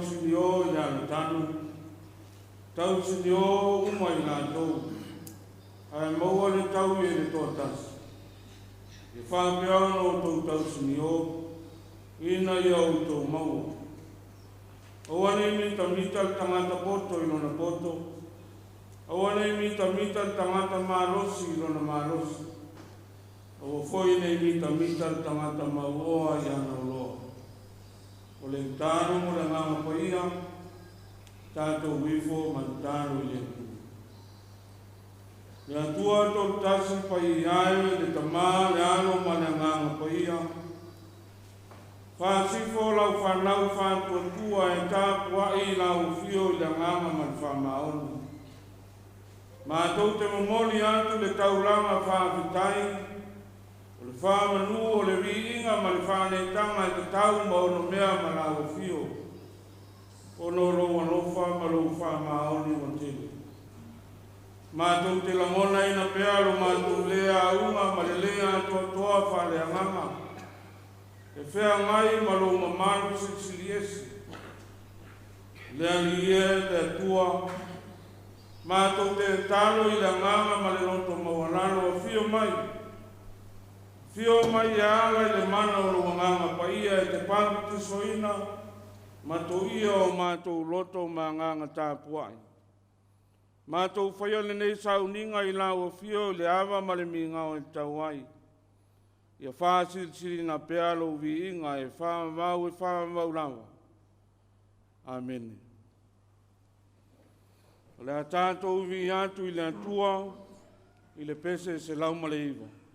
tausiniō i le alotanu, tausiniō uma i latou, ae maua le taui e le toatasi. E faapea ona outou tausiniō, ina ia outou maua. Aua ne i mitamita le tagata poto i lona poto, aua ne i mitamita le tagata malosi i lona malosi, aua foi ne i mitamita le tagata mauoa i ana oloa. O le tatalo mo le Agaga Paia, tatou ifo ma tatalo i le Atua. Le Atua tolutasi paia e le Tamā, le Alo ma le Agaga Paia, faasifo lau fanau faatuatua e tapuai i lau afio i le agaga ma le faamaoni. Matou te momoli atu le taulaga faafetai, o le faamanu o le viiga ma le faanetaga e tatau ma onomea ma lau afio, ona o lou alofa ma lou faamaoni ua tele. Matou te lagonaina pea lo matou lē auga ma le lē atoatoa faaleagaga, e feagai ma lou mamalu silisiliese. Le Alii e, le Atua, matou te tatalo i le agaga ma le loto maualalo, afio mai, afio mai e ala i le mana o lou Agaga Paia e te papatisoina ma toia o matou loto ma agaga tapuai. Matou faia lenei sauniga i lau afio i le ava ma le migao e tatau ai. Ia faasilisilina pea lou viiga e faavavau e faavavau lava. Amene. O le a tatou viia atu i le Atua i le pese 109.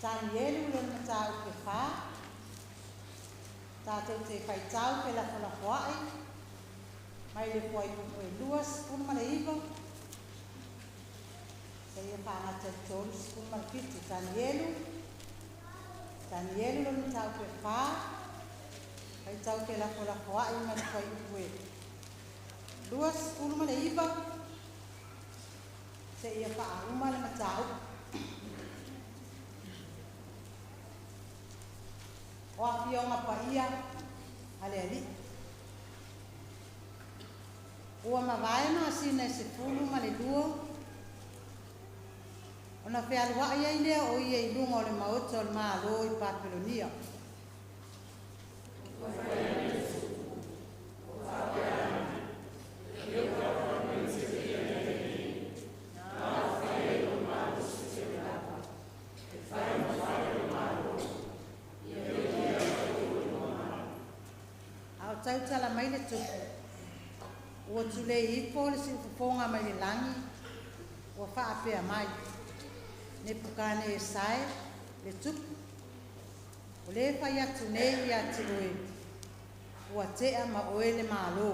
Tanielu lona mataupu e 4, tatou te faitau felafolafoai mai le fuaiupu e 29 seia faagata i le 37. Tanielu, Tanielu lona mataupu e 4, faitau felafolafoai mai le fuaiupu e 29 seia faauma le mataupu. O afioga paia a le Alii, ua mavae masina e 12, ona fealuai ai lea o ia i luga o le maota o le Malo i Papelonia. A o tautala mai le tupu, ua tulei ifo le siufofoga mai le lagi, ua faapea mai, Nepukanesai le tupu, o lē fai atu nei ia te oe, ua tea ma oe le Malo.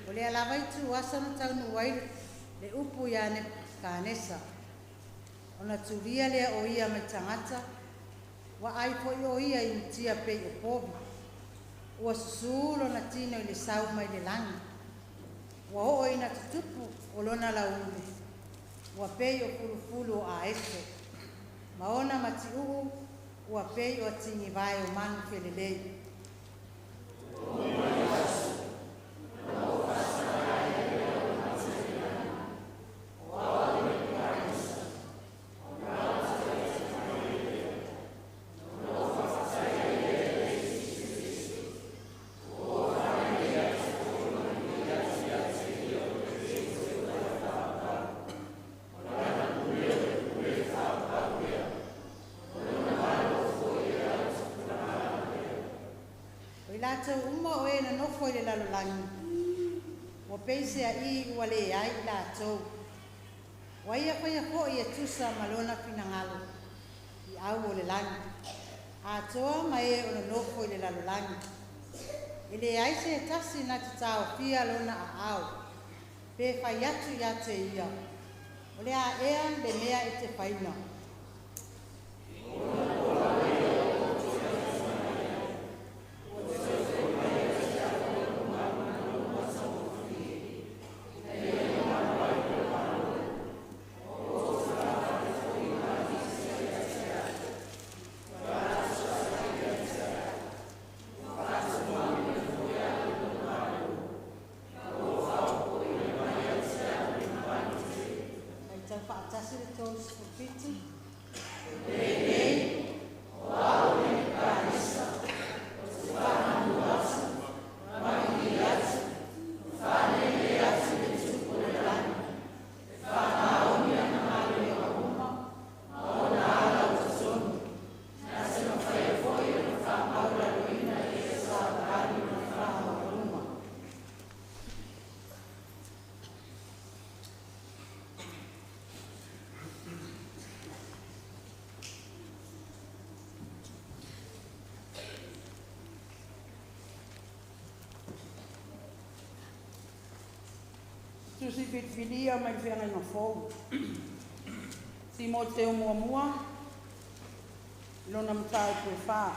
O lea lava itu asa na taunuu ai le upu ia Nepukanesa, ona tulia lea o ia mai tagata, ua ai foi o ia i mutia pei o povi, ua susū lona tino i le sau mai le lagi, ua oo ina tutupu o lona lauulu, ua pei o fulufulu o aeso, ma ona matiuu ua pei o atigivae o manu felelei. O i latou uma o e nonofo i le lalolagi, ua peiseai ua leai i latou, ua ia faia foi e tusa ma lona finagalo i au o le lagi, atoa ma e o nonofo i le lalolagi. E leai se tasi na te taofia lona aao, pe fai atu ia te ia, o le a ea le mea e te faina. Faitau faatasi le 37. Lenei, o au Nepukanesa, ou te faamanu atu, manuia atu, faalelei atu le tupu o le lagi, e faamaoni ana galuega uma ma ona ala o totonu, na te mafaia foi ona faamaualaloina i le savavali ma le faamaualuga. Tusi filifilia mai le feagaiga fou. Timoteo muamua, lona mataupu e 4.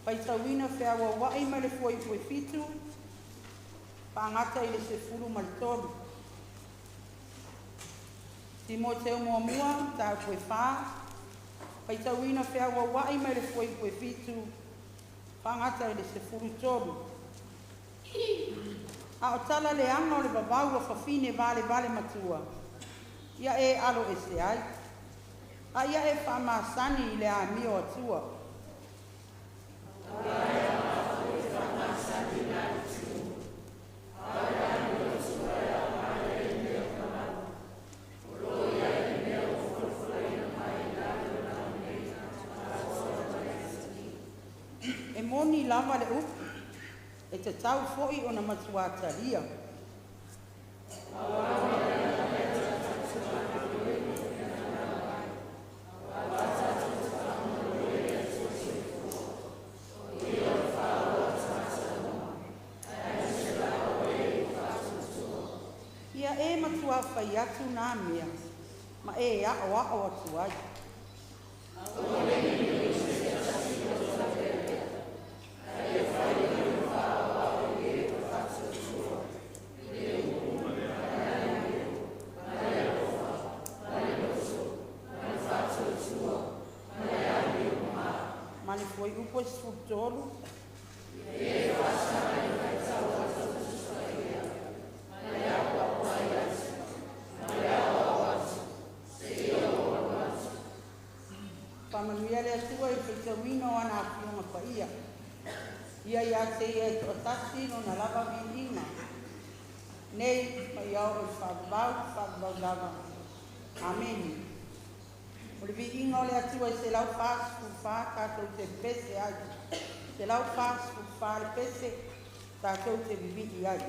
Faitauina feauauai mai le fuaiupu e 7, faagata i le 13. Timoteo muamua, mataupu e 4, faitauina feauauai mai le fuaiupu e 7, faagata i le 13. A o tala leaga o le vavau o fafine valevale matua, ia e alo ese ai, a ia e faamasani i le amio atua. moni lava le upu, e tatau fo'i ona matuā talia. Ia e matuā fai atu nā mea, ma e a'oa'o atu ai. Ma le fuaiupu e 13. Faamanuia le Atua i le faitauina o ana Afioga Paia. Ia ia te ia e toatasi lona lava viiga. Nei ma ia oo i le faavavau, faavavau lava. Amene. O le viiga o le Atua e 144 tatou te pese ai. 144 le pese tatou te vivii ai.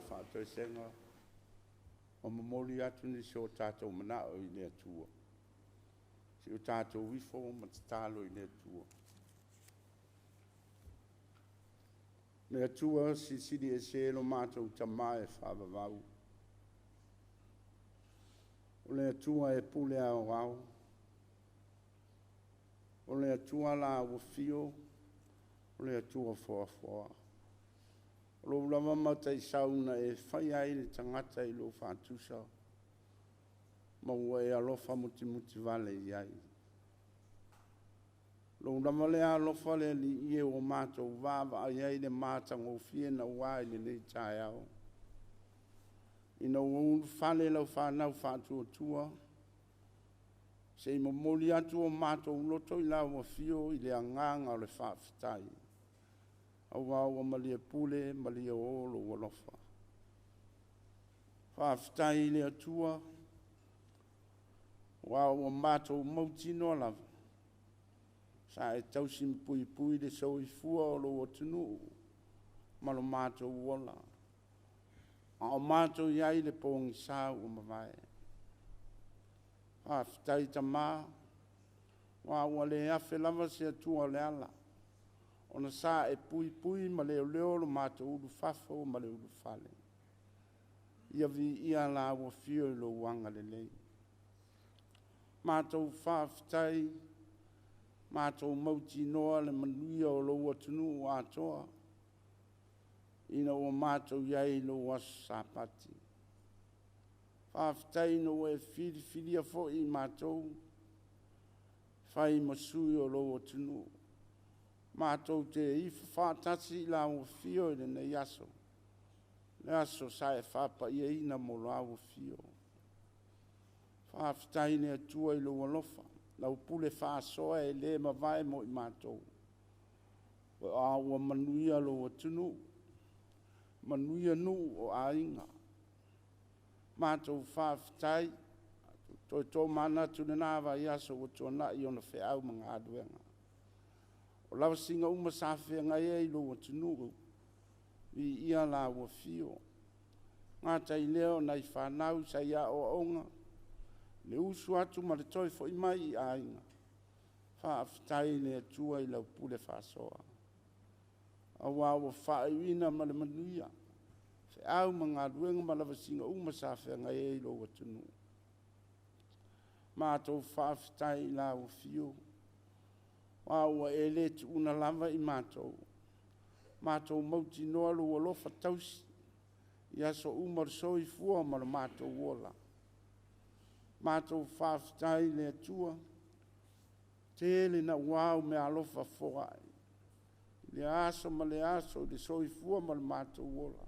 le faatoesega ma momoli atu nisi o tatou manao i le Atua. Se i o tatou ifo ma tatalo i le Atua. Le Atua silisili ese lo matou Tamā e faavavau. O le Atua e pule aoao. O le Atua la ua fio, o le Atua foafoa. O lou lava mataisau na e fai ai le tagata i lou faatusa, ma ua e alofa mutimuti vale i ai. Lou lava lea alofa le Alii e ua matou vaavaai ai le matagofie naua i lenei taeao. Ina ua ulufale lau fanau faatuatua, se i momoli atu o matou loto i lau afio i le agaga o le faafetai, aua ua malie pule, malie o lou alofa. Faafetai i le Atua, ua ua matou mautinoa lava, sa e tausi ma puipui le soifua o lou atunuu ma lo matou ola, a o matou i ai i le pogisa ua mavae. Faafetai Tamā, aua ua le afe lava se Atua o le ala, ona sa e puipui ma leoleo lo matou ulufafo ma le ulufale. Ia viia lau afio i lou agalelei. Matou faafetai, matou mautinoa le manuia o lou atunuu atoa, ina ua matou i ai i lou aso Sapati. Faafetai ina ua e filifilia foi i matou, fai ma sui o lou atunuu. Matou te ifo faatasi i lau afio i lenei aso, le aso sa e faapaiaina mo lau afio. Faafetai i le Atua i lou alofa, lau pule faasoa e le mavae mo i matou. A ua manuia lou atunuu, manuia nuu o aiga. Matou faafetai, toe tomanatu i lena vaiaso ua tuanai ona feau ma galuega. O lavasiga uma sa feagai ai lou atunuu, viia lau afio. Gata i lea o nai fanau sa i aoaoga, le usu atu ma le toe foi mai i aiga. Faafetai i le Atua i lau pule faasoa, aua ua faaiuina ma le manuia, feau ma galuega ma lavasiga uma sa feagai ai lou atunuu. Matou faafetai i lau afio, aua ua e le tuuna lava i matou. Matou mautinoa lou alofa tausi i aso uma o le soifua ma le matou ola. Matou faafetai i le Atua, tele naua au meaalofa foai, i le aso ma le aso i le soifua ma le matou ola.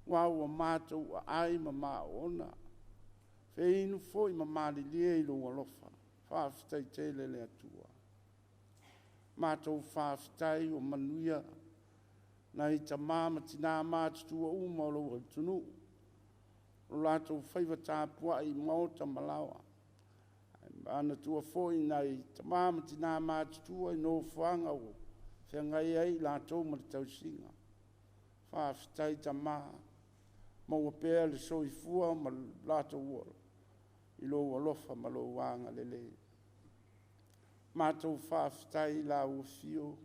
Aua ua matou aai ma maona, feinu foi ma malilie i lou alofa. Faafetai tele le Atua. Matou faafetai ua manuia nai tamā ma tinā matutua uma o lou atunuu, o latou faiva tapuai i maota ma laoa. Ae manatua foi nai tamā ma tinā matutua i nofoaga ua feagai ai i latou ma le tausiga. Faafetai Tamā, maua pea le soifua ma le latou ola i lou alofa ma lou agalelei. Matou faafetai i lau afio,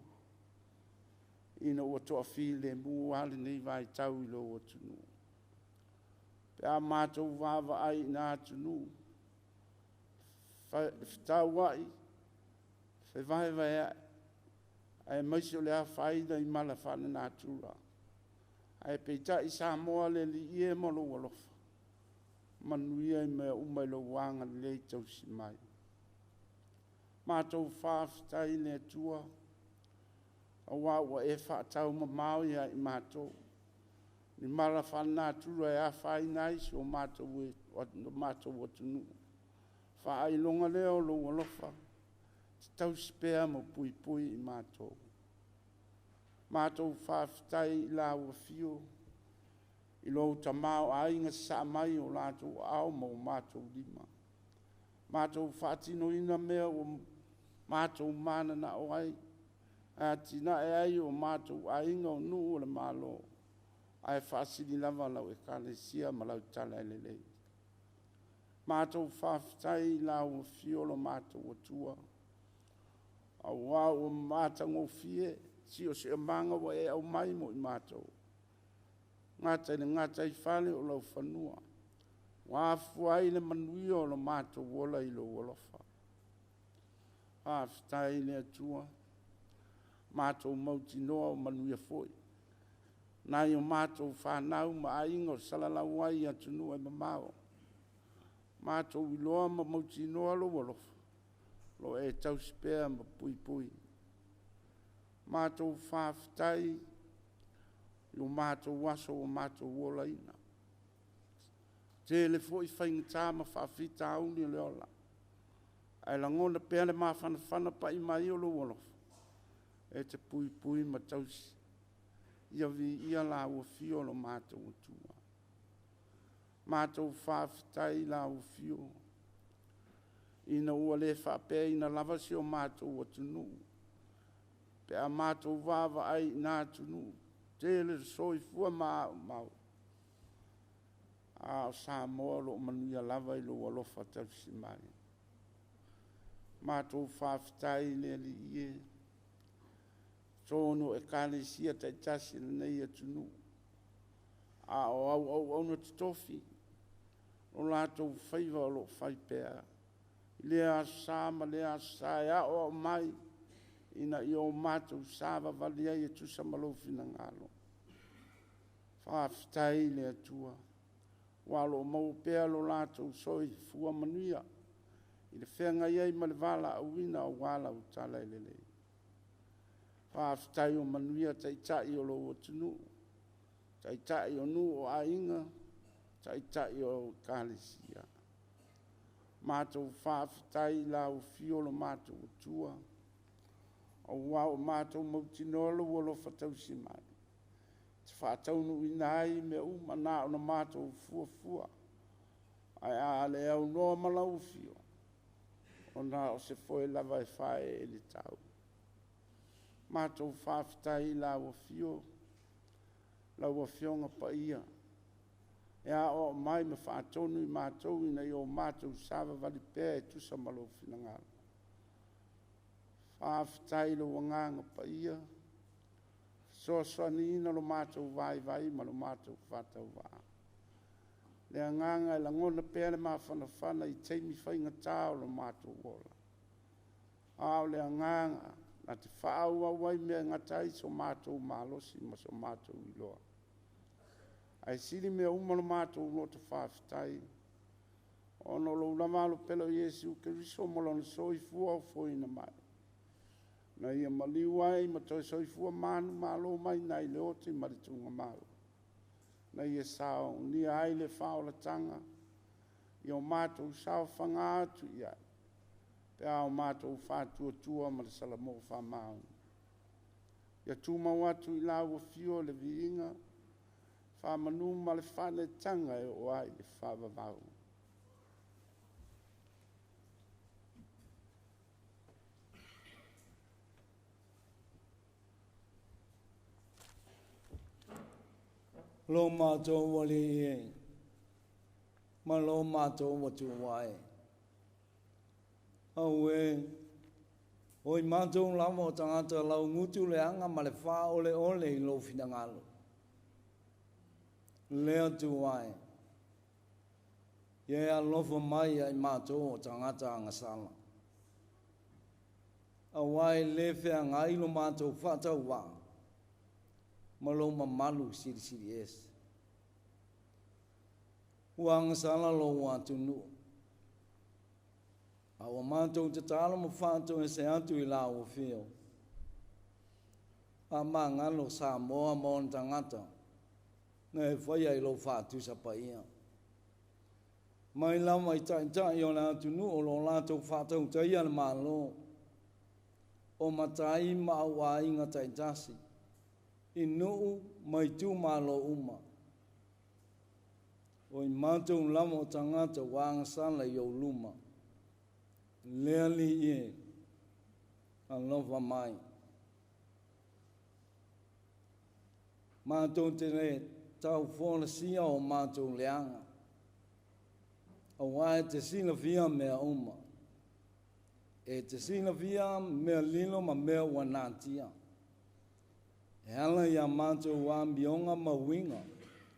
ina ua toafilemu lava lenei vaitau i lou atunuu. Pe a matou vaavaai i na atunuu, fetauai, fevaevaeai, aemaise o le afaina i mala faalenatura. Ae peitai Samoa le Alii e ma lou alofa, manuia i mea uma i lou agalelei tausi mai. Matou faafetai i le Atua, aua ua e faataumamao ia i matou, i mala faalenatura e afaina ai si o matou atunuu. Faailoga lea o lou alofa, te tausi pea ma puipui i matou. Matou faafetai i lau afio, i lou tamaoaiga sasaa mai i o latou aao ma o matou lima. Matou faatinoina mea ua matou mananao ai, e atinae ai o matou aiga, o nuu o le Malo. Ae faasili lava lau Ekalesia ma lau tala e lelei. Matou faafetai i lau afio lo matou Atua, auā ua matagofie siosiomaga ua e aumai mo i matou. Gata i le gataifale o lau fanua, ua afua ai le manuia o lo matou ola i lou alofa. Faafetai i le Atua, matou mautinoa o manuia foi nai o matou fanau ma aiga o salalau ai i atunuu e mamao. Matou iloa ma mautinoa lou alofa, o lo o e tausi pea ma puipui. Matou faafetai i o matou aso ua matou olaina. Tele foi faigata ma faafitauli o le ola, ae lagona pea le mafanafana pai mai o lou alofa, e te puipui ma tausi. Ia viia lau afio lo matou Atua. Matou faafetai i lau afio, ina ua le faapeaina lava si o matou atunuu, pe a matou vaavaai i na atunuu, tele le soifua maumau, a o Samoa o lo o manuia lava i lou alofa tausi mai. Matou faafetai i le Alii e, totonu o Ekalesia taitasi i lenei atunuu, a o au auauna totofi, o latou faiva o lo o fai pea, i lea aso Sa ma lea aso Sa e aoao mai ina ia o matou savavali ai e tusa ma lou finagalo. Faafetai i le Atua, ua o lo o maua pea lo latou soifua manuia i le feagai ai ma le valaauina aua lau tala e lelei. Faafetai o manuia taitai o lou atunuu, taitai o nuu o aiga, taitai o Ekalesia. Matou faafetai i lau afio lo matou Atua, auā ua matou mautinoa lou alofa tausi mai, e te faataunuuina ai mea uma na ona matou fuafua, ae a le aunoa ma lau afio, ona o se foe lava e faaee i le tau. Matou faafetai i lau afio, lau Afioga Paia, e aoao mai ma faatonu i matou ina ia o matou savavali pea e tusa ma lou finagalo. Faafetai i lou Agaga Paia, fesoasoaniina lo matou vaivai ma lo matou faatauvaa. Le agaga e lagona pea le mafanafana i taimi faigata o lo matou ola. A o le agaga na te faaauau ai mea e gata ai so matou malosi ma so matou iloa. Ae sili mea uma lo matou loto faafetai, ona o lou lava alopele o Iesu Keriso ma lona soifua ofoina mai, na ia maliu ai ma toe soifua manumalo mai nai le oti ma le tugamau, na ia saogia ai le faaolataga, ia o matou saofaga atu i ai, pe a o matou faatuatua ma le salamo faamaoni. Ia tumau atu i lau afio le viiga, faamanu ma le faaneetaga e oo ai i le faavavau. Lo matou Alii e, ma lo matou Atua e. Auē, o i matou lava o tagata laugutu leaga ma le faaoleole i lou finagalo. Le Atua e, ia e alofa mai ia i matou o tagata agasala. Auā e lē feagai lo matou faatauvaa ma lou mamalu silisili ese. Ua agasala lou atunuu, a ua matou tatalo ma faatoese atu i lau afio. Faamagalo Samoa ma ona tagata, na e faia i lou faatusa paia. Mai lava i taitai o le atunuu o lo o latou faatautaia le Malo, o matai ma auaiga taitasi, i nuu ma itumalo uma. O i matou lava o tagata ua agasala i ou luma, le Alii e, alofa mai. Matou te le Taufolasia o matou leaga, auā e te silafia mea uma, e te silafia mea lilo ma mea ua natia, e ala iā matou amioga ma uiga,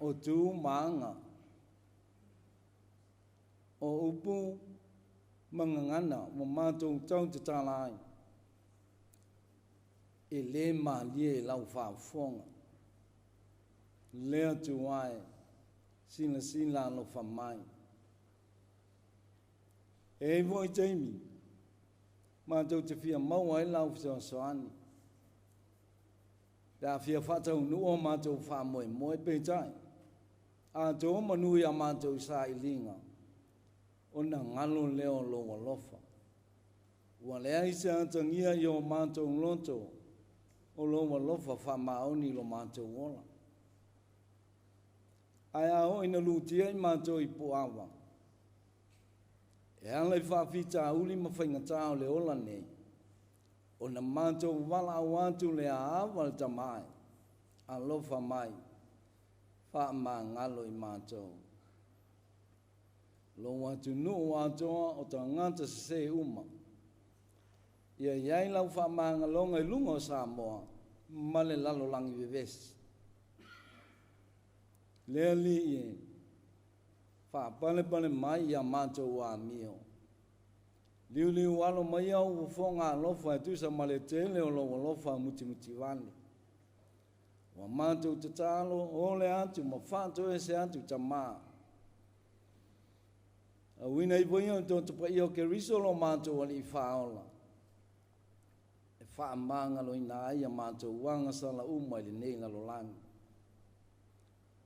o tu ma aga, o upu ma gagana ua matou tautatala ai, e lē malie i lau faafofoga. Le Atua e, silasila alofa mai. E i ai foi taimi matou te fia maua ai lau fesoasoani, pe a fia faataunuu o matou faamoemoe, peitai, a to manu iā matou sailiga, ona galo lea o lou alofa. Ua leai se atagia i o matou loto o lou alofa faamaoni i lo matou ola. Ae a oo ina lutia i matou i puava, e ala i faafitauli ma faigatā o le ola nei, ona matou valaau atu lea, Ava le Tama e, alofa mai, faamagalo i matou. Lou atunuu atoa o tagata sesē uma, ia i ai lau faamagaloga i luga o Samoa ma le lalolagi vevesi. Le Alii e, faapalepale mai iā matou amio. Liuliu alo mai au fofoga alofa e tusa ma le tele o lou alofa mutimutivale. Ua matou tatalo ole atu ma faatoese atu Tamā. Auina ifo ia o le Toto Paia o Keriso lo matou Alii Faaola, e faamagaloina ai a matou agasala uma i lenei lalolagi.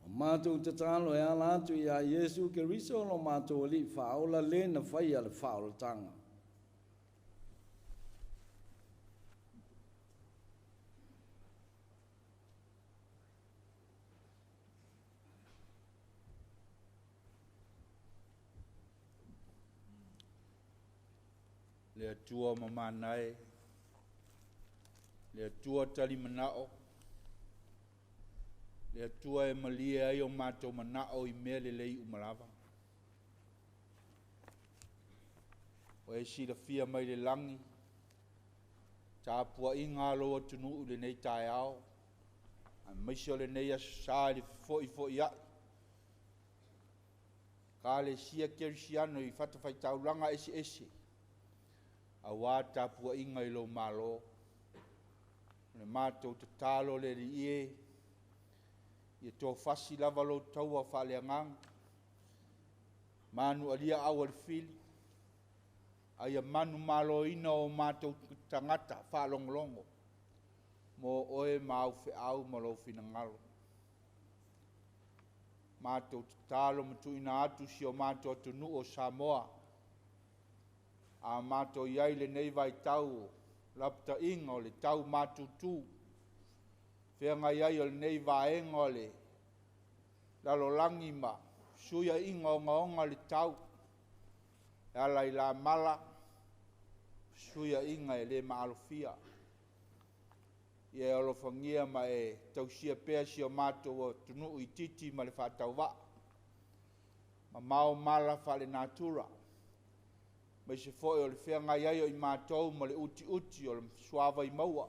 Ua matou tatalo e ala atu iā Iesu Keriso lo matou Alii Faaola le na faia le faaolataga. Le Atua mamana e, le Atua talimanao, le Atua e malie ai o matou manao i mea lelei uma lava. Ua e silafia mai le lagi tapuaiga a lou atunuu i lenei taeao, aemaise o lenei aso sa i le fefoifoiai Ekalesia Kerisiano i fatafaitaulaga eseese, auā tapuaiga i lou Malo. O le matou tatalo le Alii e, ia tofasi lava lou taua faaleagaga, manualia au a le fili, a ia manumaloina o matou tagata faalogologo mo oe ma au feau ma lou finagalo. Matou tatalo ma tuuina atu si o matou atunuu o Samoa, a matou i ai i lenei vaitau o lapataiga o le tau matutu, feagai ai o lenei vaega o le lalolagi ma fesuiaiga ogaoga o le tau, e ala i lamala, fesuiaiga e le maalofia. Ia e alofagia ma e tausia pea si o matou atunuu itiiti ma le faatauvaa, mamao mala faalenatura, aemaise foi o le feagai ai o i matou ma le utiuti o le suavai maua.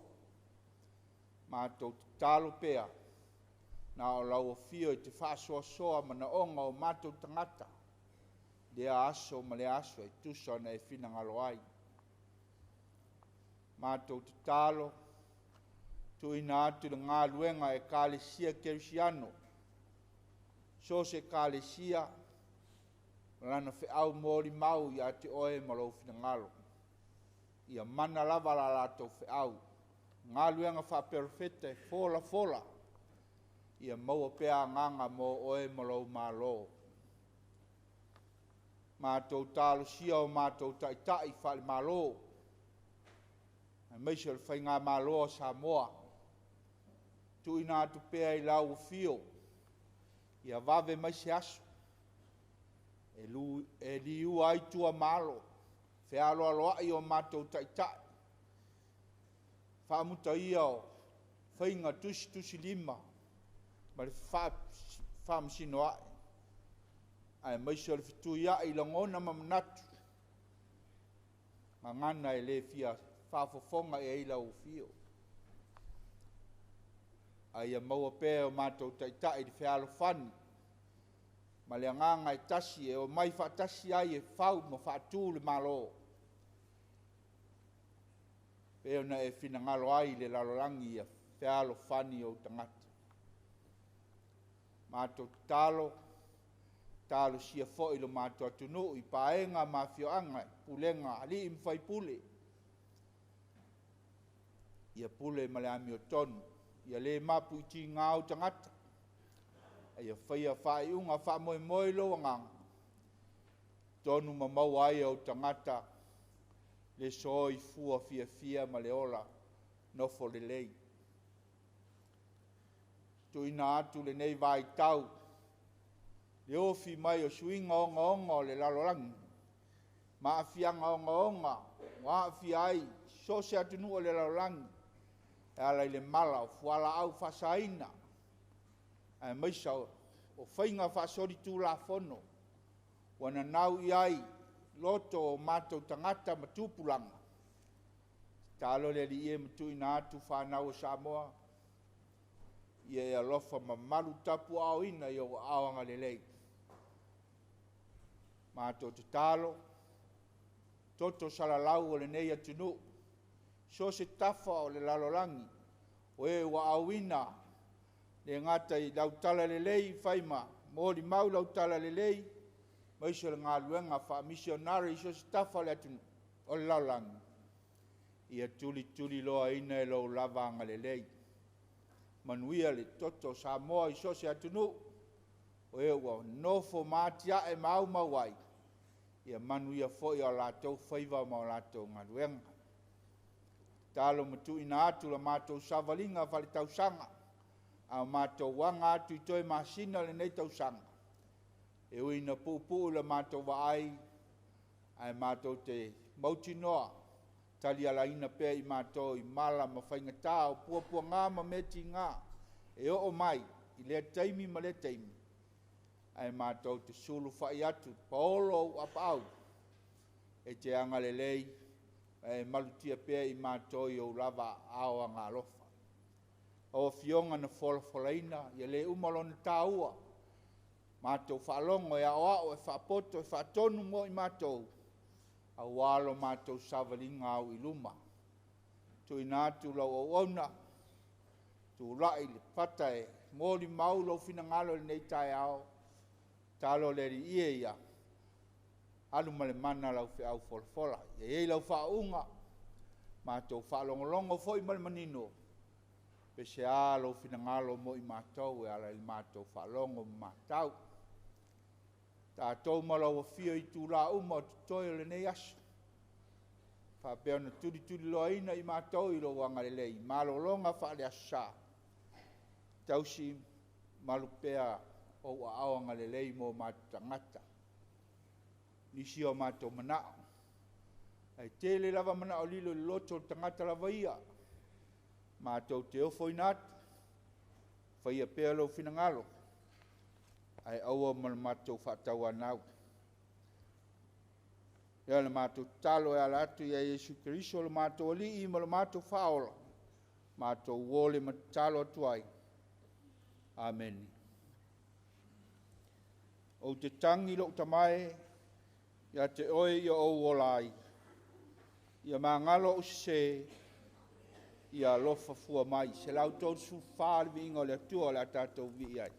Matou tatalo pea, na o lau afio e te faasoasoa manaoga o matou tagata, lea aso ma lea aso e tusa ona e finagalo ai. Matou tatalo, tuuina atu le galuega a Ekalesia Kerisiano, so o se Ekalesia ma lana feau molimau ia te oe ma lou finagalo. Ia mana lava la latou feau, galuega faaperofeta e folafola, ia maua pea agaga mo oe ma lou Malo. Matou talosia o matou taitai faale-Malo, aemaise o le Faigamalo a Samoa, tuuina atu pea i lau afio, ia vave mai se aso e liua ai tua ma alo, fealoaloai o matou taitai, faamuta ia o faiga tusitusilima ma le faamasinoa'i, aemaise o le fetuia'i i lagona ma manatu, gagana e le fia faafofoga i ai lau afio. A ia maua pea e o matou taitai le fealofani ma le agaga e tasi e omai faatasi ai e fau ma faatu le Malo e pei ona e finagalo ai i le lalolagi ia fealofani ou tagata. Matou tatalo, talosia foi lo matou atunuu i paega ma afioaga, pulega a alii ma faipule, ia pule ma le amiotonu, ia le mapu i tiga ou tagata, a ia faia faaiuga a faamoemoe i lou agaga, tonu ma maua ai e ou tagata le soifua fiafia ma le ola nofo lelei. Tuuina atu lenei vaitau i le ofi mai o suiga ogaoga o le lalolagi ma aafiaga ogaoga ua aafia ai so o se atunuu o le lalolagi e ala i le mala o fualaau faasaina, aemaise o faiga faasolitulafono ua nanau i ai loto o matou tagata ma tupulaga. Tatalo le Alii e ma tuuina atu fanau a Samoa, ia e alofa mamalu tapuaaoina i ou aao agalelei. Matou tatalo, toto salalau o lenei atunuu, so o se tafa o le lalolagi, o e ua auina le gata i lau talalelei fai ma molimau lau talalelei, aemaise o le galuega faamisionare i so o se tafa o le atunuu o le lalolagi, ia tulituliloaina e lou lava agalelei. Manuia le toto o Samoa i so o se atunuu, o e ua nonofo ma atiae ma aumau ai, ia manuia foi a latou faiva ma a latou galuega. Tatalo ma tuuina atu la matou savaliga faaletausaga a o matou aga atu i toe masina o lenei tausaga, e ui ina puupuu la matou vaai, ae matou te mautinoa e talialaina pea i matou i mala ma faigata, o puapuaga ma mea tiga e oo mai i lea taimi ma lea taimi, ae matou te sulufai atu i le paolo o ou apaau e te agalelei ma e malutia pea i matou i ou lava aao agaalofa. O Afioga na folafolaina, ia le uma lona taua, matou faalogo e aoao, e faapoto, e faatonu mo i matou, aua lo matou savaliga au i luma. Tuuina atu lau auauna, tulai i le fata e molimau lou finagalo i lenei taeao, tatalo le Alii e ia alu ma le mana lau feau folafola. Ia i ai lau faauuga, matou faalogologo foi ma le manino, pe sea lou finagalo mo i matou e ala i le matou faalogo ma matau. Tatou ma lau Afio i itula uma o totoe o lenei aso, faapea ona tulituliloaina i matou i lou agalelei i malologa faale-Aso Sa, tausi malu pea ou aao agalelei mo matou tagata. Nisi o matou manao, ae tele lava manao lilo i le loto o le tagata lava ia, matou te ofoina atu, faia pea lou finagalo, ae aua ma le matou faatauanau. Ia le matou tatalo e ala atu ia Iesu Keriso lo matou Alii ma lo matou Faaola, matou ole ma tatalo atu ai. Amene. Ou te tagi lou tamae ia te oe ia ou ola ai, ia magalo ou sesē, ia alofa fua mai. 134 le viiga o le Atua o le a tatou vivii ai.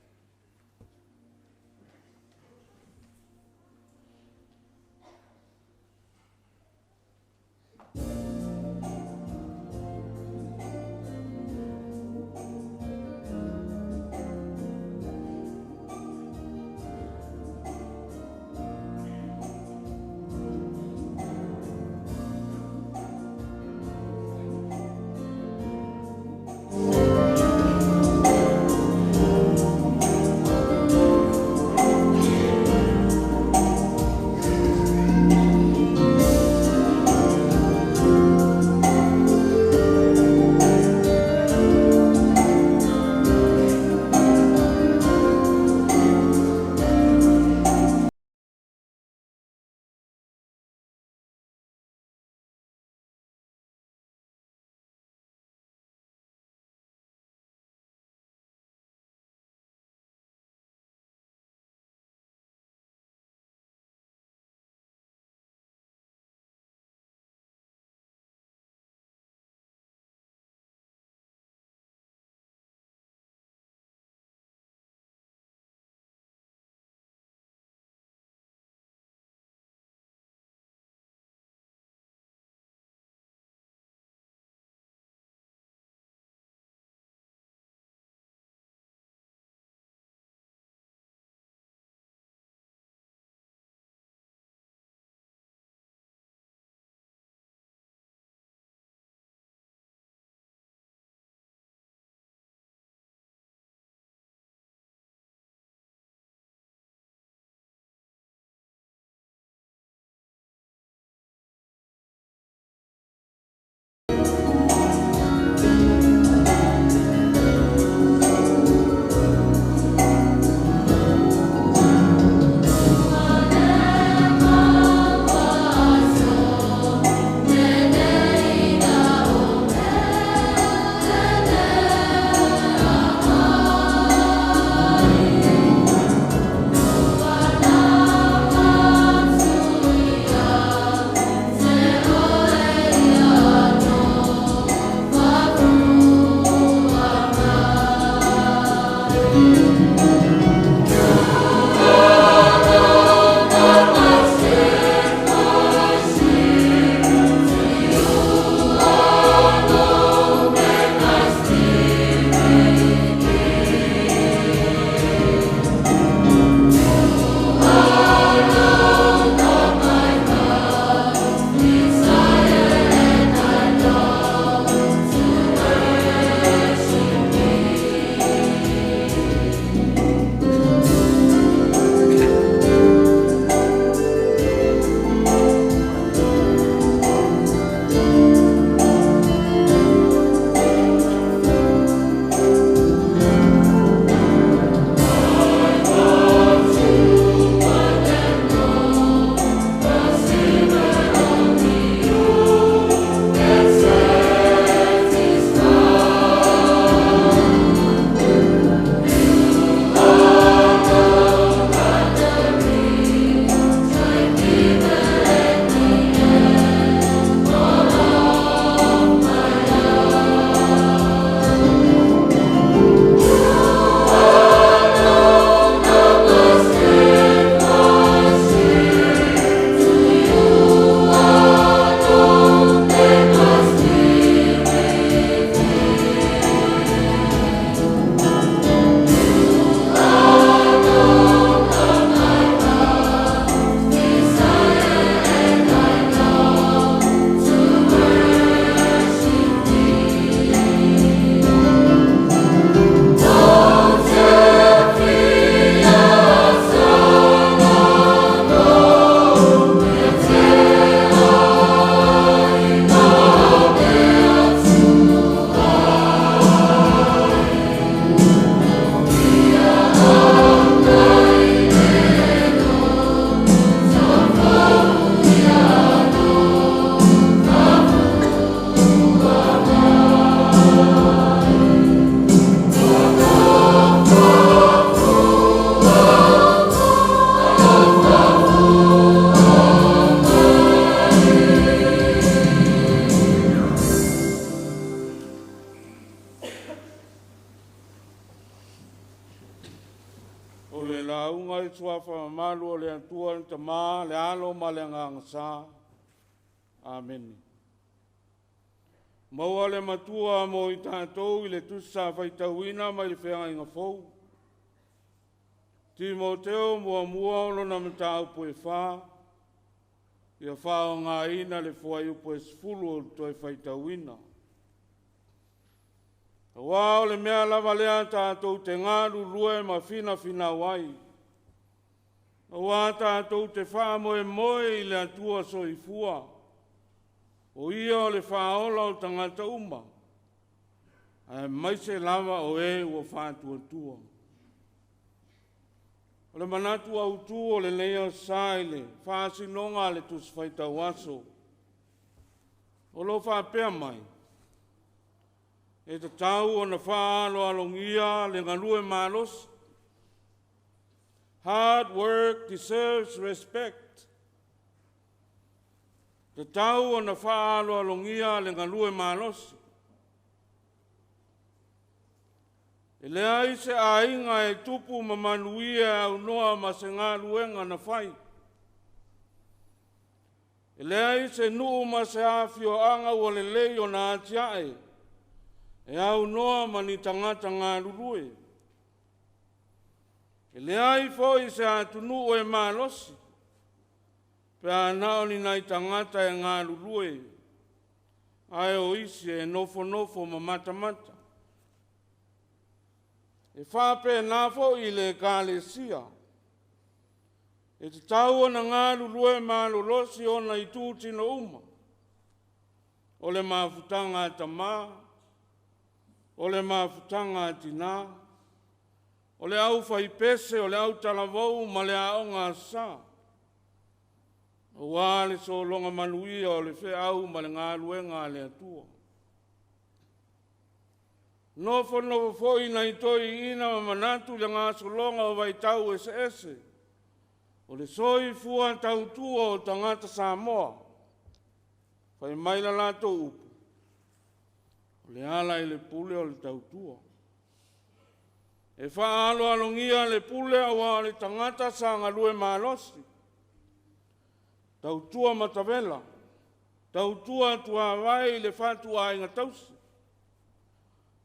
suafa mamalu o le Atua le Tamā, le Alo ma le Agaga Sa. Amene. Maua le matua mo i tatou i le tusi sa faitauina mai le feagaiga fou. Timoteo muamua o lona mataupu e 4, ia faaaogaina le fuaiupu e 10 o le toe faitauina. Auā o le mea lava lea tatou te galulue ma finafinau ai. Auā tatou te faamoemoe i le Atua soifua, o ia o le faaola o tagata uma, aemaise lava o e ua faatuatua. O le manatu autū o lenei aso i le faasinoga a le Tusi Faitau Aso, o lo o faapea mai, e tatau ona faaaloalogia le galue malosi. Hard work deserves respect. Tatau ona faaaloalogia le galue malosi. E leai se aiga e tupu ma manuia aunoa ma se galuega na fai. E leai se nuu ma se afioaga ua lelei ona atiae, e aunoa ma ni tagata galulue. E leai foi se atunuu e malosi, pe a na o ni nai tagata e galulue, ae o isi e nofonofo ma matamata. E faapena foi i le ekalesia. E tatau ona galulue malolosi ona itu tino uma. O le mafutaga a tamā, o le mafutaga a tinā, o le aufaipese, o le autalavou ma le aoga asa. Auā le sologa manuia o le feau ma le galuega a le Atua. Nofonofo foi nai toeaiina ma manatu i le gasologa o vaitau eseese, o le soifua tautua o tagata Samoa. Fai mai la latou upu, o le ala i le pule o le tautua. E faaaloalogia le pule auā o le tagata sa galue malosi, tautua matavela, tautua tuavae i le fatuaiga tausi,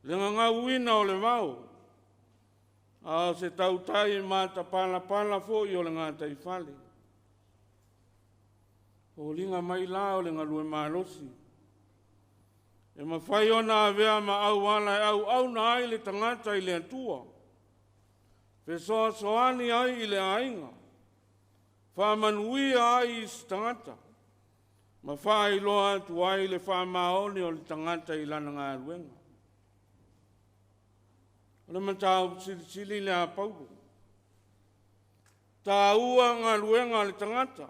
le gagauina o le vao, a o se tautai matapalapala foi o le gataifale. Foliga mai la o le galue malosi, e mafai ona avea ma auala e auauna ai le tagata i le Atua, fesoasoani ai i le aiga, faamanuia ai i se tagata, ma faailoa atu ai le faamaoni o le tagata i lana galuega. O le mataupu silisili le a Paulo. Taua galuega a le tagata.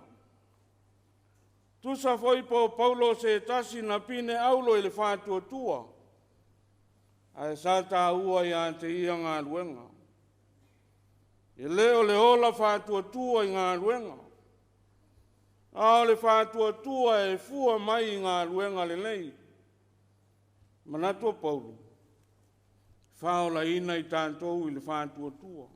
Tusa foi po o Paulo se tasi na pine aulo i le faatuatua, ae sa taua ia te ia galuega. E le o le ola faatuatua i galuega, a o le faatuatua e fua mai i galuega lelei. Manatu o Paulo, faaolaina i tatou i le faatuatua.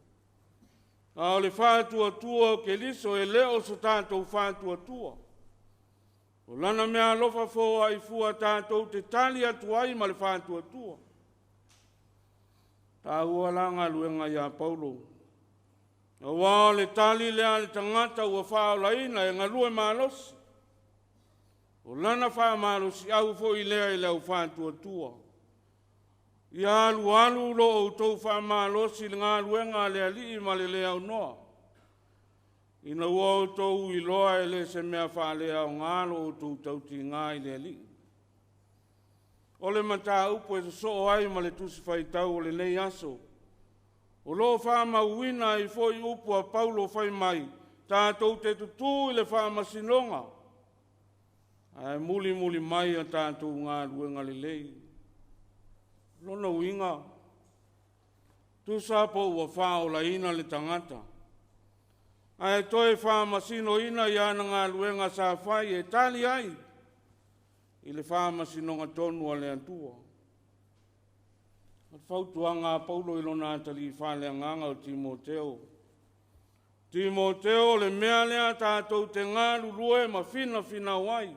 A o le faatuatua o Keriso e le o so tatou faatuatua. O lana mea alofa foai fua tatou te tali atu ai ma le faatuatua. Taua la galuega ia Paulo. Auā o le tali lea a le tagata ua faaolaina e galue malosi. O lana faamalosiau foi lea i le au faatuatua. Ia alualu lo outou faamalosi i le galuega a le Alii ma le le aunoa. Ina ua outou iloa e le se mea faaleaoga lo outou tautiga i le Alii. O le mataupu e sosoo ai ma le tusi faitau o lenei aso. O lo o faamauina ai foi upu a Paulo fai mai, tatou te tutū i le faamasinoga, ae mulimuli mai a tatou galuega lelei. Lona uiga, tusa po ua faaolaina le tagata, ae toe faamasinoina i ana galuega sa fai e tali ai i le faamasinoga tonu a le Atua. O le fautuaga a Paulo i lona atalii faaleagaga o Timoteo, Timoteo le mea lea tātou te galulue ma finafinau ai.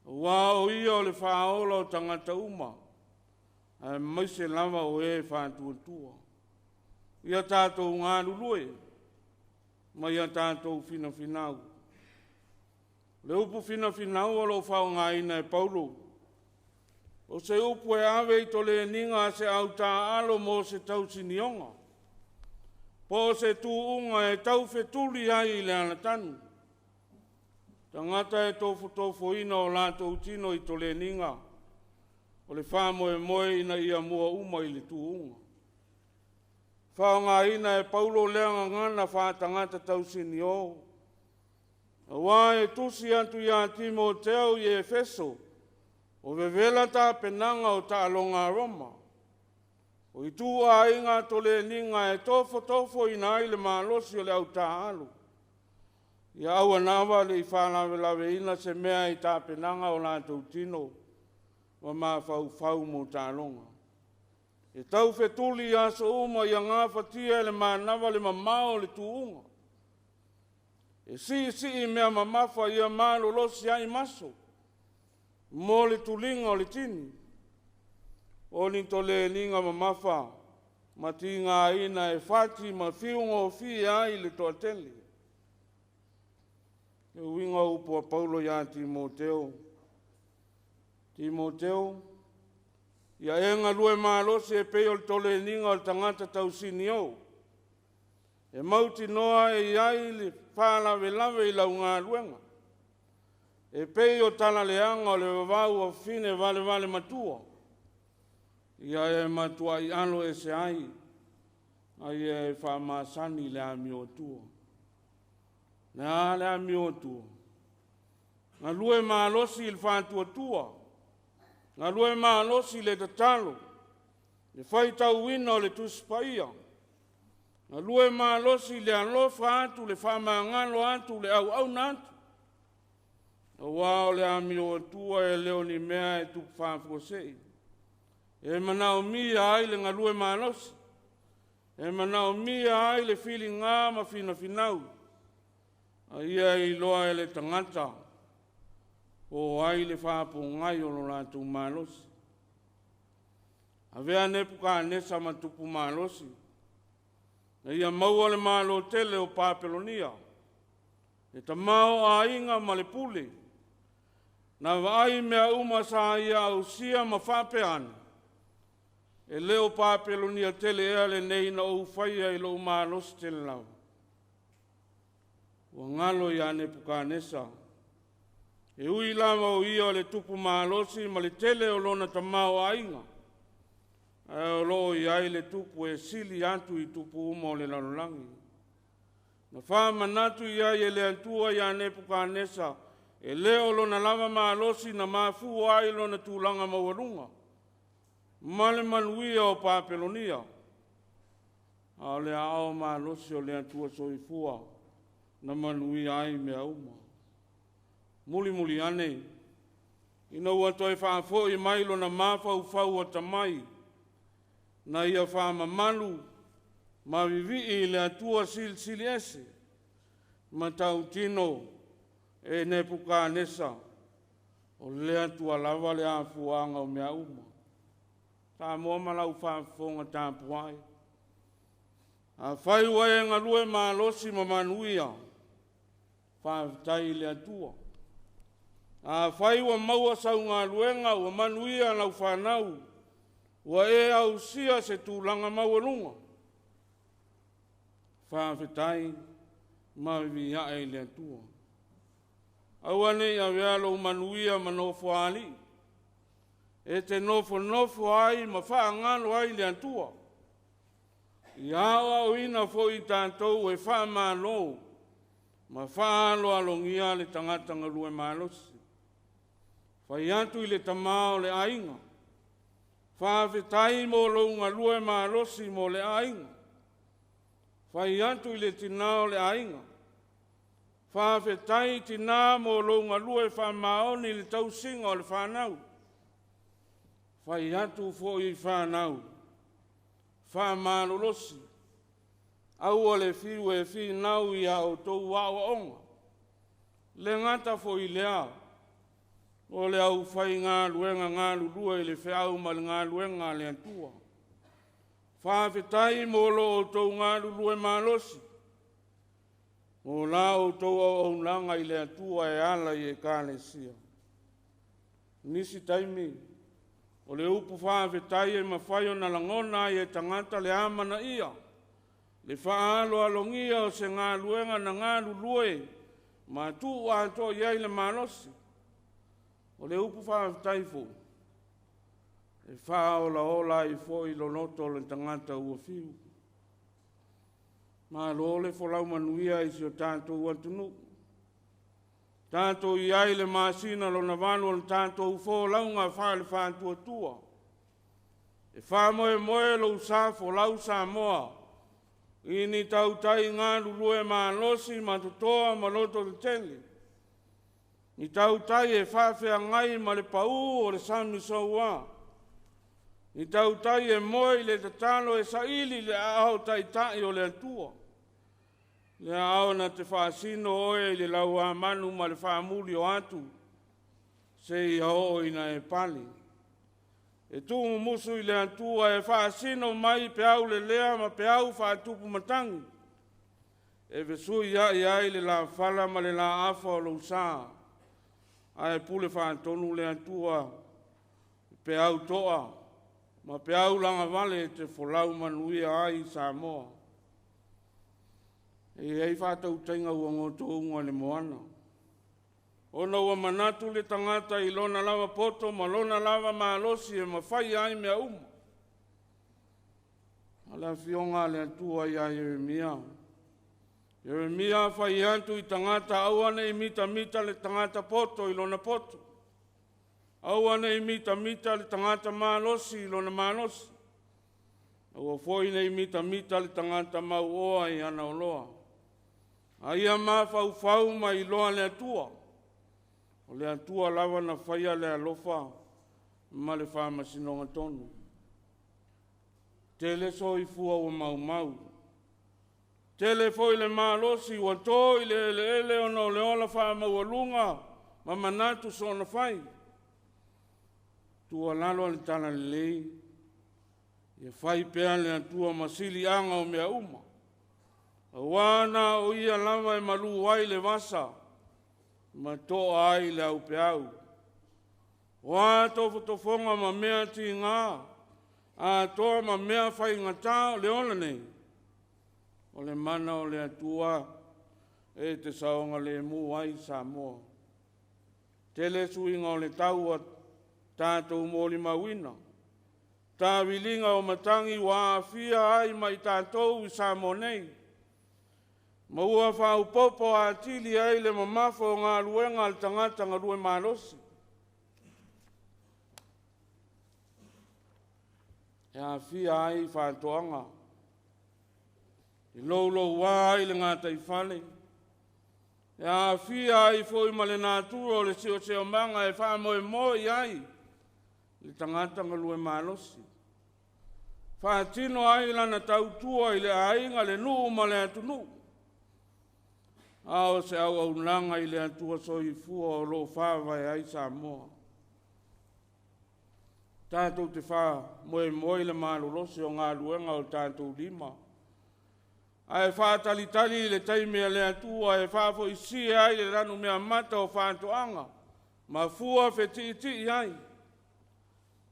Auā o ia o le faaola o tagata uma, aemaise lava o e faatuatua. Ia tātou galulue ma ia tātou finafinau. Le upu finafinau o loo faaaogaina e Paulo, o se upu e ave i toleniga a se autaalo mo se tausinioga, po o se tuuga e taufetuli ai i le alatanu. Tagata e tofotofoina o latou tino i toleniga, o le faamoemoe ina ia mua uma i le tuuga. Faaaogaina e Paulo lea gagana faatagata tausinio, auā e tusi atu ia Timoteo i Efeso, o vevela tapenaga o taaloga a Roma. O ituaiga toleniga e tofotofoina ai le malosi o le autaalo. Ia aua lava le i faalavelaveina se mea i tapenaga o latou tino ma mafaufau mo taaloga. E taufetuli i aso uma ia gafatia e le manava le mamao o le tuuga. E siisii mea mamafa ia malolosi ai maso mo le tuliga o le tini. O ni toleniga mamafa ma tigaina e fati ma fiugofie ai le toatele. Le uiga o upu a Paulo ia Timoteo. Timoteo, ia e galue malosi e pei o le toleniga o le tagata tausinio. E mautinoa e i ai le faalavelave i lau galuega. E pei o talaleaga o le vavau o fine valevale matua. Ia e matuai alo ese ai, a ia e faamasani le amio atua. Le a le amio atua? Galue malosi i le faatuatua, galue malosi i le tatalo, le faitauina o le Tusi Paia, galue malosi i le alofa atu, le faamagalo atu, le auauna atu. Auā o le amio atua e le o ni mea e tupu faafuasei. E manaomia ai le galue malosi, e manaomia ai le filiga ma finafinau, a ia iloa e le tagata po o ai le faapogai o lo latou malosi. Avea Nepukanesa ma tupu malosi, na ia maua le malo tele o Papelonia, le tamaoaiga ma le pule, na vaai mea uma sa ia ausia ma faapea ane, e le o Papelonia tele ea lenei na ou faia i lou malosi tele lava. Ua galo ia Nepukanesa, e ui lava o ia o le tupu malosi ma le tele o lona tamaoaiga, ae o loo i ai le tupu e sili atu i tupu uma o le lalolagi. Na faamanatu i ai e le Atua ia Nepukanesa, e le o lona lava malosi na mafua ai lona tulaga maualuga ma le manuia o Papelonia, a o le aao malosi o le Atua soifua na manuia ai mea uma. Mulimuli ane, ina ua toe faafoi mai lona mafaufau atamai, na ia faamamalu ma vivii i le Atua silisili ese, ma tautino e Nepukanesa, o le Atua lava le afuaga o mea uma. Samoa ma lau faafofoga tapuai, afai ua e galue malosi ma manuia, faafetai i le Atua. Afai ua maua sau galuega ua manuia lau fanau, ua e ausia se tulaga maualuga, faafetai ma viviae i le Atua. Aua ne i avea lou manuia ma nofoalii, e te nofonofo ai ma faagalo ai le Atua. Ia aoaoina foi tatou e faamalo ma faaaloalogia le tagata galue malosi. Fai atu i le tamā o le aiga, faafetai mo lou galue malosi mo le aiga. Fai atu i le tinā o le aiga, faafetai tinā mo lou galue faamaoni i le tausiga o le fanau. Fai atu foi i fanau, faamalolosi. Aua le fiu e finau i a outou aoaoga. Le gata foi lea, o le aufaigaluega galulue i le feau ma le galuega a le Atua. Faafetai mo lo outou galulue malosi, mo la outou auaunaga i le Atua e ala i Ekalesia. Nisi taimi, o le upu faafetai e mafai ona lagona ai e tagata le amanaia, le faaaloalogia o se galuega na galulue ma tuu atoa i ai le malosi. O le upu faafetai foi, e faaolaola ai foi loloto o le tagata ua fiu. Malo le folau manuia i si o tatou atunuu. Tatou i ai le masina lona valu o le tatou folauga faale-faatuatua. E faamoemoe lou sa folau Samoa i ni tautai galulue malosi ma totoa ma loto tetele. Ni tautai e faafeagai ma le pau o le sami soua. Ni tautai e moe i le tatalo e saili le aao taitai o le Atua. Le aao na te faasino oe i le lauamanu ma le faamuli o atu, seia oo ina e pale. E tuumumusu i le Atua e faasino mai peau lelea ma peau faatupu matagi. E fesui ai ai le lafala ma le laafa o lou sa. Ae pule faatonu le Atua, peau toa ma peau lagavale e te folau manuia ai Samoa. E i ai faatautaiga ua gotouga le moana. Ona ua manatu le tagata i lona lava poto ma lona lava malosi e mafai ai mea uma. A le afioga a le Atua ia Ieremia. Ieremia fai atu i tagata aua nei mitamita le tagata poto i lona poto. Aua nei mitamita le tagata malosi i lona malosi. Aua foi nei mitamita le tagata mauoa i ana oloa. Aia mafaufau ma iloa le Atua. O le Atua lava na faia le alofa ma le faamasinoga tonu. Tele soifua ua maumau. Tele foi le malosi ua to i le eleele ona o le ola faamaualuga ma manatu soona fai. Tuualalo a le Talalelei, ia fai pea le Atua ma siliaga o mea uma. Auā na o ia lava e malū ai le vasa ma toa ai le aupeau. O a tofotofoga ma mea tigā, atoa ma mea faigata o le ola nei, o le mana o le Atua e te saogalemu ai Samoa. Tele suiga o le tau ua tatou molimauina. Taviliga o matagi ua aafia ai ma i tatou i Samoa nei. Ma ua faaopoopo atili ai le mamafa o galuega a le tagata galue malosi. E aafia ai faatoaga, e louloua ai le gataifale, e aafia ai foi ma le natura o le siosiomaga e faamoemoe i ai le tagata galue malosi. Faatino ai lana tautua i le aiga, le nuu ma le atunuu. A o se auaunaga i le Atua soifua o lo o faavae ai Samoa. Tatou te faamoemoe i le malolosi o galuega o tatou lima. Ae faatalitali i le taimi a le Atua e faafoisia ai le lanumeamata o faatoaga ma fua fetiitii ai.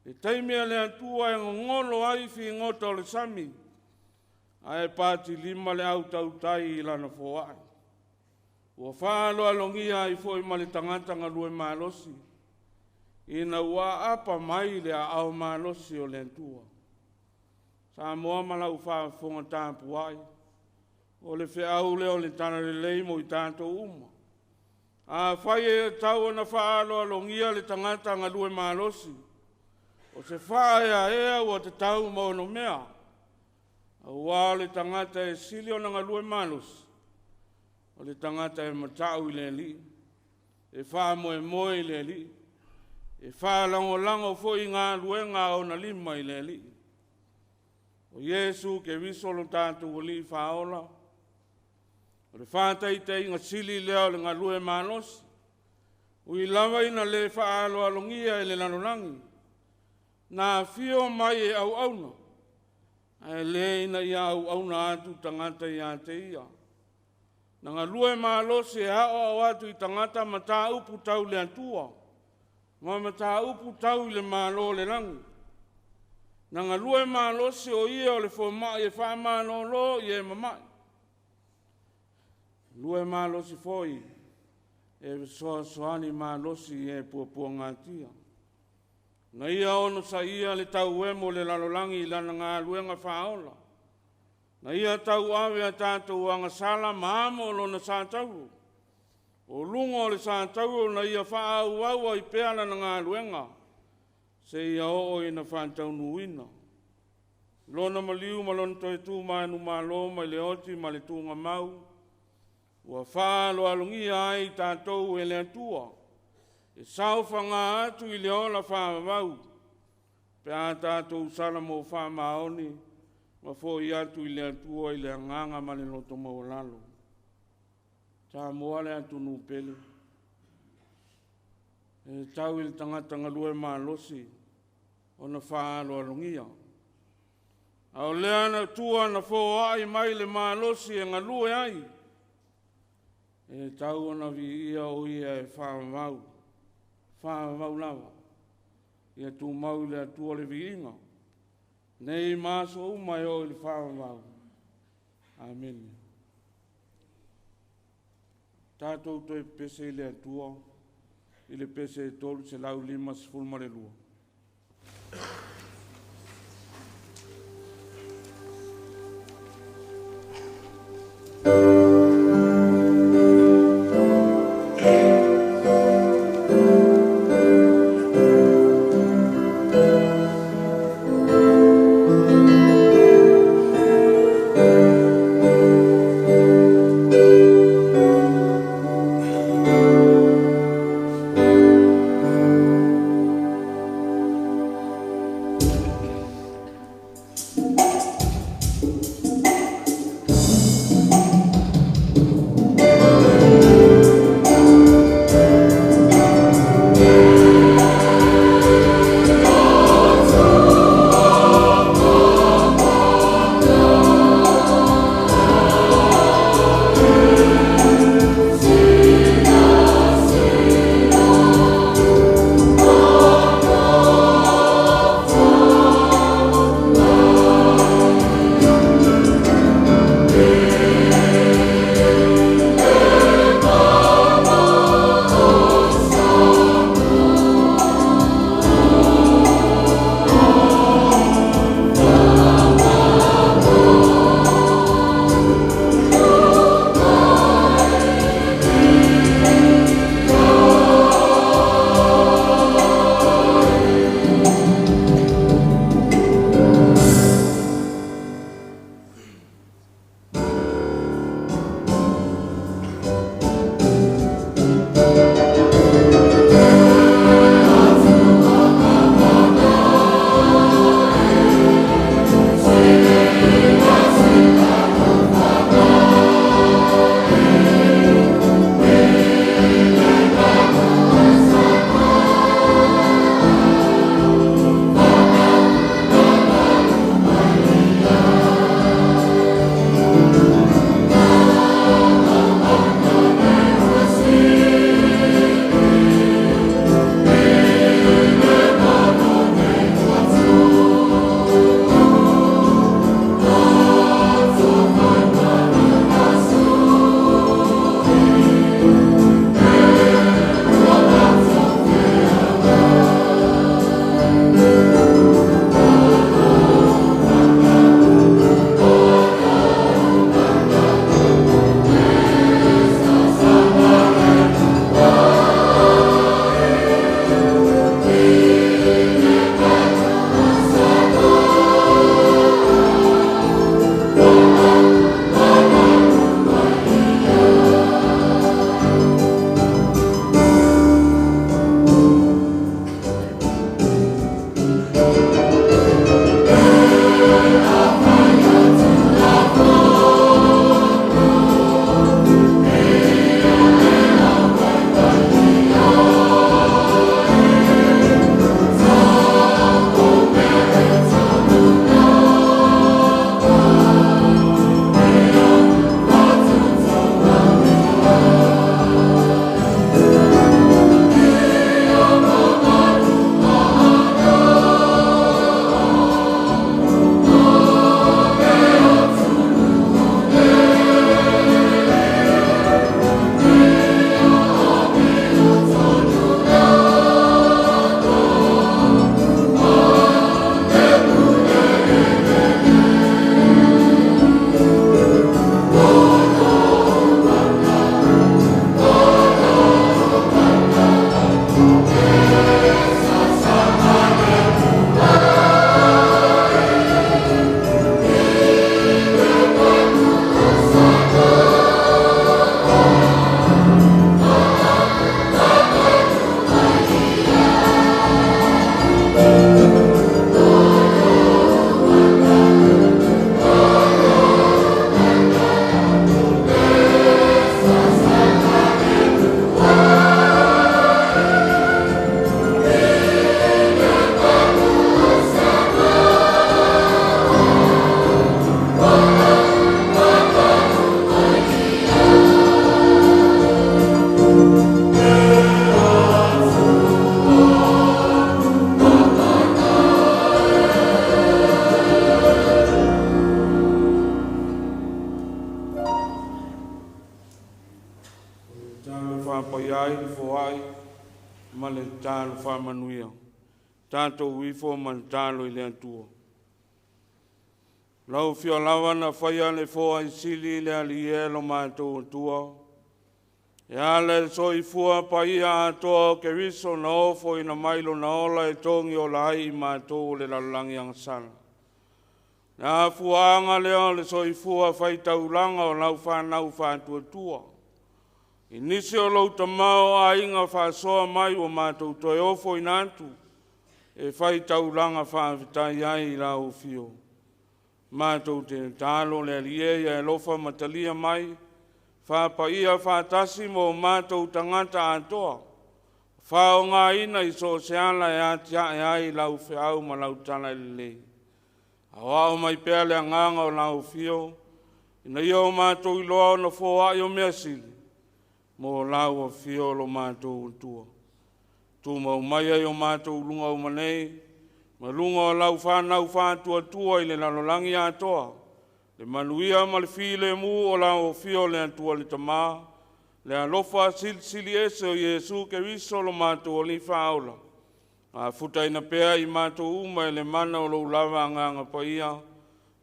Le taimi a le Atua e gogolo ai figota o le sami, ae patilima le autautai i lana foai. Ua faaaloalogia ai foi ma le tagata galue malosi, ina ua aapa mai le aao malosi o le Atua. Samoa ma lau faafofoga tapuai, o le feau lea o le Talalelei mo i tatou uma. Afai e tatau ona faaaloalogia le tagata galue malosi, o se faaeaea ua tatau ma onomea, auā o le tagata e sili ona galue malosi, o le tagata e matau i le Alii, e faamoemoe i le Alii, e faalagolago foi i galuega a ona lima i le Alii. O Iesu Keriso lo tatou Alii faaola, o le fātaitaiga sili lea o le galue malosi, ui lava ina lē faaaloalogia e le lalolagi, na afio mai e auauna, ae lē ina ia auauna atu tagata ia te ia. Na galue malosi e aoao atu i tagata mataupu tau le Atua, ma mataupu tau i le Malo o le lagi. Na galue malosi o ia o le fomai e faamalōlō i e mama'i. Galue malosi foi e fesoasoani malosi i e puapuagatia. Na ia onosaia le tauemo o le lalolagi i lana galuega faaola. Na ia tauave a tatou agasala ma amo lona satauro. O luga o le satauro na ia faaauau ai pea lana galuega, seia oo ina faataunuuina. Lona maliu ma lona toe tu manumalo mai le oti ma le tuugamau, ua faaaloalogia ai tatou e le Atua, e saofaga atu i le ola faavavau, pe a tatou sala mo faamaoni ma foi atu i le Atua i le agaga ma le loto maualalo. Samoa le atunuu pele, e tau i le tagata galue malosi ona faaaloalogia. A o lea na tua na foai mai le malosi e galue ai, e tau ona viia o ia e faavavau, faavavau lava. Ia tumau i le Atua le viiga, nei ma aso uma e oo i le faavavau. Amene. Tatou toe pepese i le Atua i le pese 352. Tatalo faapaia ai le foai ma le tatalo faamanuia. Tatou ifo ma le tatalo i le Atua. Lau Afio lava na faia le foai sili le Alii e lo matou Atua. E ala i le soifua paia atoa o Keriso na ofoina mai lona ola e togi ola ai i matou o le lalolagi agasala. Le afuaga lea o le soifua faitaulaga o lau fanau faatuatua. I nisi o lou tamao aiga faasoa mai ua matou toe ofoina atu, e faitaulaga faafetai ai i lau afio. Matou te tatalo le Alii e ia alofa ma talia mai, faapaia faatasi mo matou tagata atoa, faaaogaina i so o se ala e atiae ai lau feau ma lau tala lelei. Aoao mai pea le agaga o lau afio, ina ia o matou iloa ona foai o mea sili, mo lau afio lo matou Atua. Tumau mai ai o matou luga uma nei, ma luga o lau fanau faatuatua i le lalolagi atoa, le manuia ma le filemu o lau afio le Atua le Tama, le alofa silisili ese o Iesu Keriso lo matou Alii Faaola, mafutaina pea i matou uma e le mana o lou lava Agaga Paia,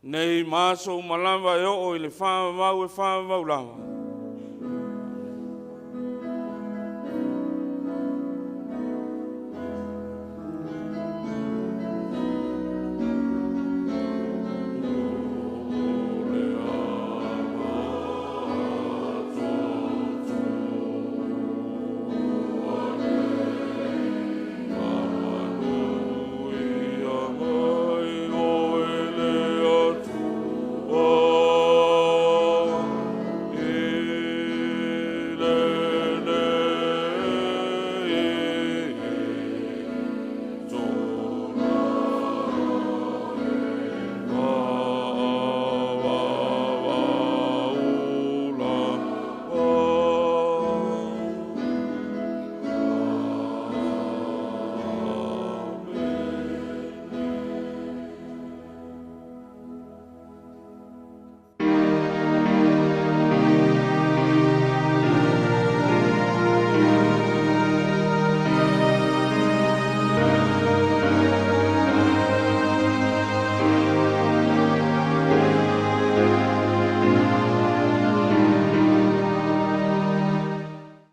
nei ma aso uma lava e oo i le faavavau e faavavau lava.